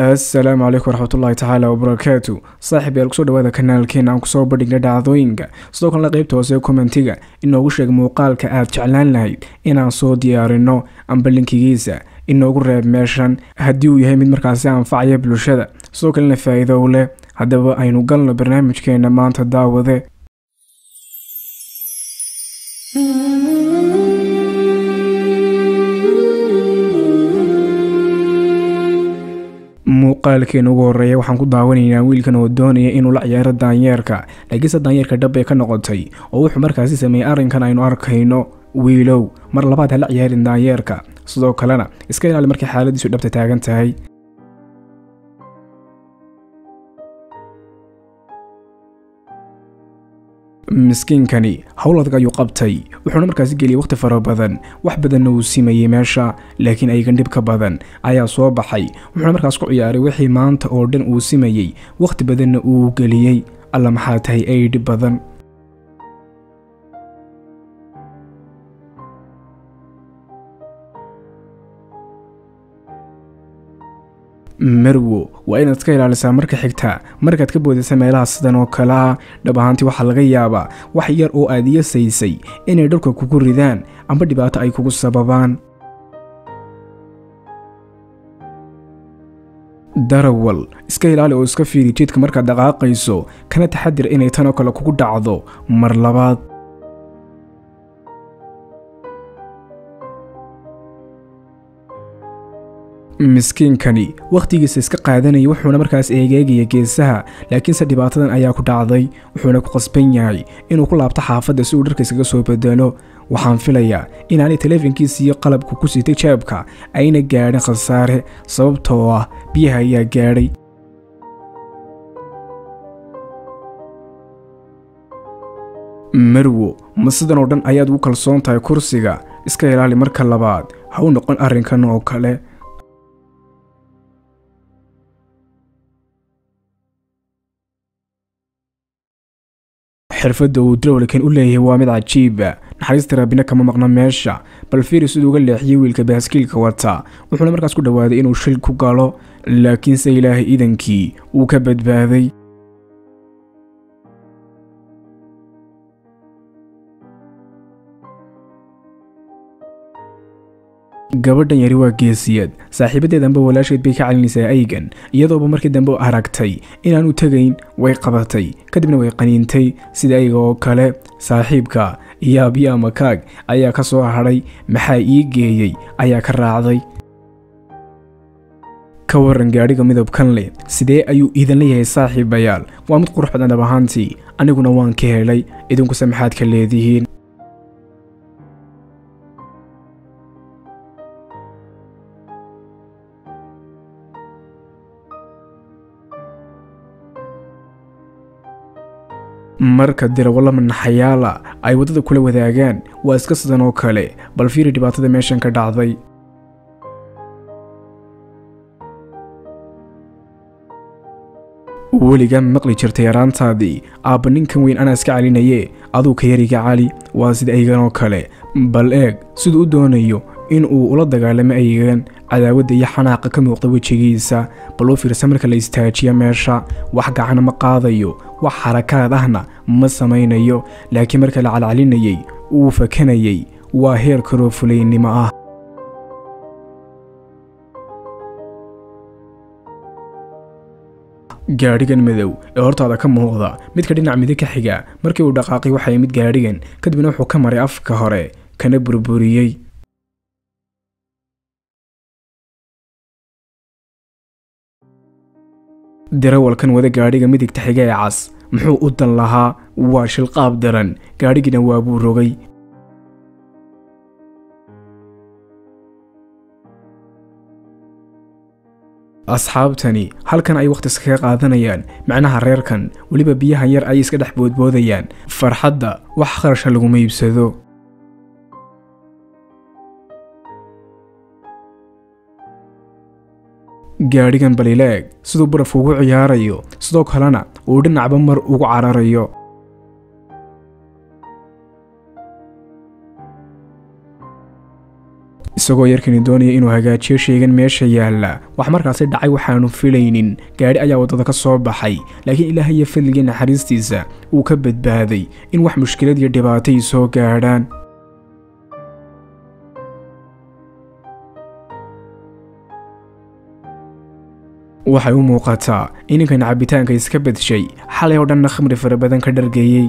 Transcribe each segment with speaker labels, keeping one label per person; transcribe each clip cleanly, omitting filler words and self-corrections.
Speaker 1: Assalaamu calaykum waraxmatullaahi tacaala wabarakaatu. Saaxiib yaal, kusoo dhawaada kanaalkeena aan kusoo bandhigna dhacdooyinka. Sidoo kalena qeybta hoose ee commentiga inoogu sheeg muuqaalka aad jeclaan lahayd inaan soo diyaarino, amba linkigiisa inoogu reeb meeshan haddii uu yahay mid markaasi anfacaya bulshada, sidoo kalena faa'iido u leh. Haddaba aynu galno barnaamijkeena maanta, daawade. Muuqaalkeena ugu horeeya waxaan ku daawanaynaa wiilkan oo doonaya inuu la ciyaaro daanyeerka, laakiinse daanyeerka dhab bay ka noqotay oo wuxuu markaasi sameeyey arrinkan aynu arkayno. Wiilow, mar labaad ha la ciyaarin daanyeerka, sidoo kalena iska ilaali markay xaaladiisu dhabta taagan tahay. Miskiinkani howl adag ayuu qabtay, wuxuuna markaasi geliyey waqti fara badan, wax badanna uu simayey meesha, laakiin ayagan dhib ka badan ayaa soo baxay. Wuxuuna markaas ku ciyaaray wixii maanta oo dhan uu simayey, waqti badanna uu geliyey. Alla, maxaa tahay ay dhib badan! Marwo, waa inaad iska ilaalisaa marka xigta markaad ka boodaysa meelaha sidan oo kale ah. Dhab ahaantii waxaa laga yaabaa wax yar oo aad iyasaysay inay dhulka kugu ridaan amba dhibaato ay kugu sababaan. Darawal, iska ilaali oo iska fiiri jidka markaad dhaqaaqayso, kana taxadir inay tan oo kale kugu dhacdo mar labaad. Miskiinkani wakhtigiisa iska qaadanaya, wuxuuna markaas eegeegaya geesaha, laakiinse dhibaatadan ayaa ku dhacday, wuxuuna ku qasban yahay inuu ku laabto xaafadda si uu dharka iskaga soo bedelo. Waxaan filayaa inaanay taleefankiisa iyo qalabku ku sitay jeebka ayna gaadhin khasaare, sababtoo ah biyaha ayaa gaadhay. Marwo, ma sidan oo dhan ayaad ugu kalsoon tahay kursiga? Iska ilaali, marka labaad ha u noqon arrinkan oo kale. Xirfadda uu darawalkan u leeyahay waa mid cajiiba, naxariista Rabbina kama maqna meesha. Bal fiiri siduu uga leexiyey wiilka baaskiilka wata, wuxuuna markaas ku dhawaaday inuu shil ku galo, laakiinse Ilaahay iidankii uu ka badbaaday. Gabadhan yari waa geesiyad. Saaxiibadeedanba walaasheed bay ka celinaysaa aygan, iyadooba markii dambe aragtay inaanu tegayn way qabatay, kadibna way qaniintay sida ayga oo kale. Saaxiibka iyo ama kaag ayaa ka soo hadhay, maxaa ii geeyey ayaa ka raacday. Ka waran gaadhiga midabkan leh, sidee ayuu iidan leeyahay saaxiibayaal? Waa mid qurux badan dhab ahaantii, aniguna waan ka helay, idinkuse maxaad ka leedihiin? Marka dirawalla manaxayaala ay waddada kula wadaagaan waa iska sidan oo kale. Bal fiiri dhibaatada meeshan ka dhacday. Weligaa maqli jirtay yaraantaadii, aabba ninkan weyn anaa iska celinaye, aduu ka yariga cali? Waa sida aygan oo kale. Bal eeg siduu u doonayo in uu ula dagaalamo aygan, cadaawadda iyo xanaaqa ka muuqda wejigiisa. Bal u fiirsa marka la istaajiyo meesha, wax gacana ma qaadayo, wax xarakaad ahna ma samaynayo, laakiin marka la calcalinayay uu fakanayay. Waa heer karoo fulaynimo ah. Gaadhigan madow ee hortaada ka muuqda, midka dhinac midig ka xiga, markii uu dhaqaaqay waxaa yimid gaadhigan, kadibna wuxuu ka maray afka hore kana burburiyey. Darawalkan wada gaadhiga midigta xiga ee cas muxuu u dan lahaa? Waa shilqaab daran, gaadhigina waa buu rogay. Asxaabtani halkan ay wakhti iskaga qaadanayaan, macnaha reerkan weliba biyahan yar ayay iska dhex boodboodayaan. Farxadda wax kharasha laguma iibsado. Gaadhigan balileeg siduu barafku ugu ciyaarayo, sidoo kalena uu dhinacba mar ugu cararayo. Isagoo yarkani doonaya inuu hagaajiyo shaygan meesha yaalla, wax markaasi dhacay waxaanu filaynin. Gaadhi ayaa waddada ka soo baxay, laakiin Ilaahay iyo fadligii naxariistiisa uu ka badbaaday in wax mushkilad iyo dhibaatay soo gaadhaan. Waxay u muuqataa in ninkan cabitaanka iska bedshay, xalay oo dhanna khamri fara badan ka dhargeeyey.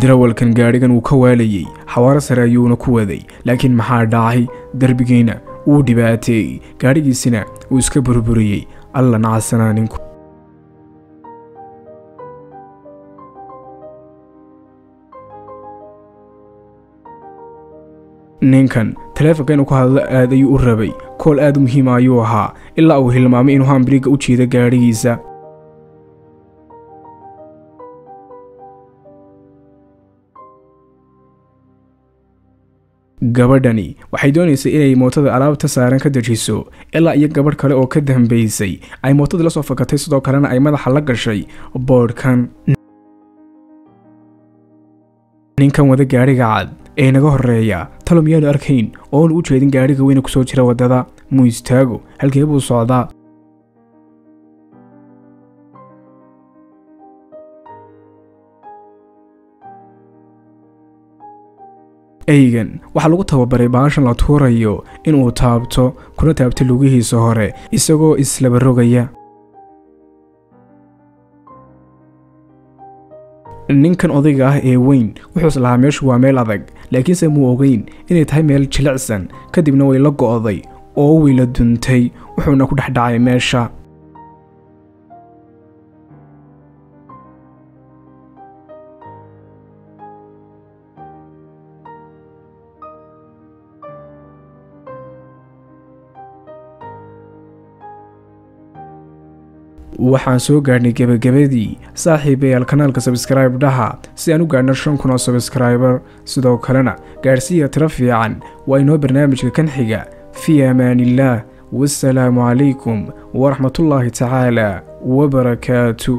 Speaker 1: Darawalkan gaadhigan wuu ka waalayey, xawaaro sare ayuuna ku waday, laakiin maxaa dhacay? Derbigiina wuu dhibaateeyey, gaadhigiisina wuu iska burburiyey. Alla nacasanaa ninku. Ninkan taleefonka inuu ku hadlo aad ayuu u rabay, kool aad u muhiima ayuu ahaa, ilaa uu hilmaamay inuu hambiriga u jiido gaadhigiisa. Gabadhani waxay doonaysay inay mootada alaabta saaran ka dejiso, ilaa iyo gabadh kale oo ka dambaysay ay mootadii la soo fakatay, sidoo kalena ay madaxa la gashay boodhkan. Ninkan wada gaadhiga cad ee naga horreeya, talo miyaanu arkayn oonu u jeedin gaadhiga weyne kusoo jira waddada? Muu istaago? Halkee buu socdaa? Eygan waxaa lagu tababaray baashan la tuurayo inuu taabto, kuna taabto lugihiisa hore isagoo islaba rogaya. Ninkan odayga ah ee weyn wuxuu islahaa meeshu waa meel adag, laakiinse muu ogeyn inay tahay meel jilicsan. Kadibna way la go'day oo way la duntay, wuxuuna ku dhex dhacay meesha. Waxaan soo gaadhnay gebagabadii. Saaxiibayaal, kanaalka sabskribe dhaha si aan u gaadhno 5000 oo sabskriber, sidoo kalena gaadhsiiya tiro fiican. Waa inoo barnaamijka kan xiga. Fii amaaniillaah, wassalaamu calaykum waraxmatullaahi tacaala wabarakaatu.